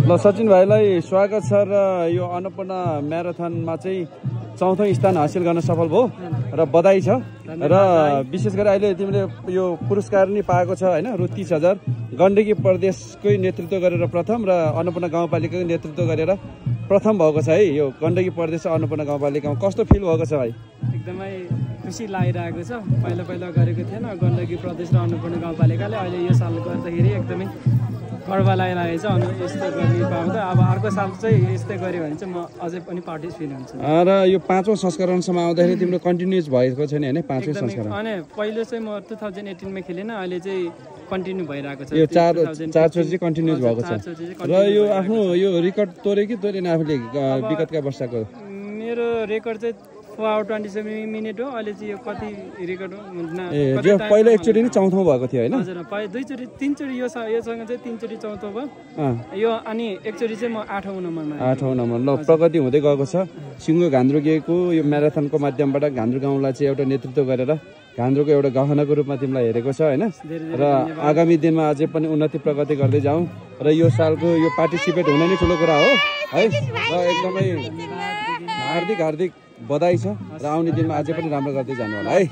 ल सचिन भाइलाई स्वागत छ र यो अन्नपूर्ण म्याराथनमा चाहिँ चौथो स्थान हासिल गर्न सफल भयो र बधाई छ र विशेष गरी अहिले तिमीले यो पुरस्कार नि पाएको छ हैन रु 30,000 गण्डकी प्रदेशकै नेतृत्व गरेर प्रथम र अन्नपूर्ण गाउँपालिकाको नेतृत्व गरेर प्रथम भएको छ है यो गण्डकी प्रदेश अन्नपूर्ण गाउँपालिकामा कस्तो फिल भएको छ भाइ एकदमै खुसी लागिरहेको छ पहिला गरेको थिएन गण्डकी प्रदेश र अन्नपूर्ण गाउँपालिकाले अहिले यो साल गर्दाखेरि एकदमै गर्व लागिरहेको छ अनि यस्तो गर्ने पाउँदा अब अर्को साल चाहिँ यस्तै गर्यो भने चाहिँ म अझै पनि पार्टिसिपेट हुन्छु र यो पाँचौं संस्करणसम्म आउँदाखेरि तिम्रो कन्टिन्युस भएको छैन हैन पाँचौं संस्करण अनि पहिले चाहिँ म 2018 मा खेलेन अहिले चाहिँ कन्टिन्यू भइरहेको छ यो चार चोटि चाहिँ कन्टिन्युस भएको छ र यो आफ्नो यो रेकर्ड तोरे कि तोरेन आफूले विगतका वर्षको मेरो रेकर्ड चाहिँ 4 आवर 27 मिनेट हो अहिले चाहिँ यो कति रेकर्ड हो जो पहिला एकचोटि नि चौथो भएको थियो हैन हजुर दुईचोटि तीनचोटि योसँग चाहिँ तीनचोटि चौथो भयो यो अनि एकचोटि चाहिँ म 8औं नम्बरमा 8औं नम्बर ल प्रगति हुँदै गएको छ सिङ्गो घान्द्रुकेको यो म्याराथनको माध्यमबाट घान्द्रु गाउँलाई चाहिँ एउटा नेतृत्व गरेर घान्द्रुको एउटा गहनाको रूपमा तिमीलाई हेरेको छ हैन र आगामी दिनमा अझै पनि उन्नति प्रगति गर्दै जाऊ र यो सालको यो पार्टिसिपेट हुन नै ठुलो कुरा हो है र एकदमै हार्दिक बधाई छ र आउने दिनमा अझै पनि राम्रो गर्दै जानु होला है।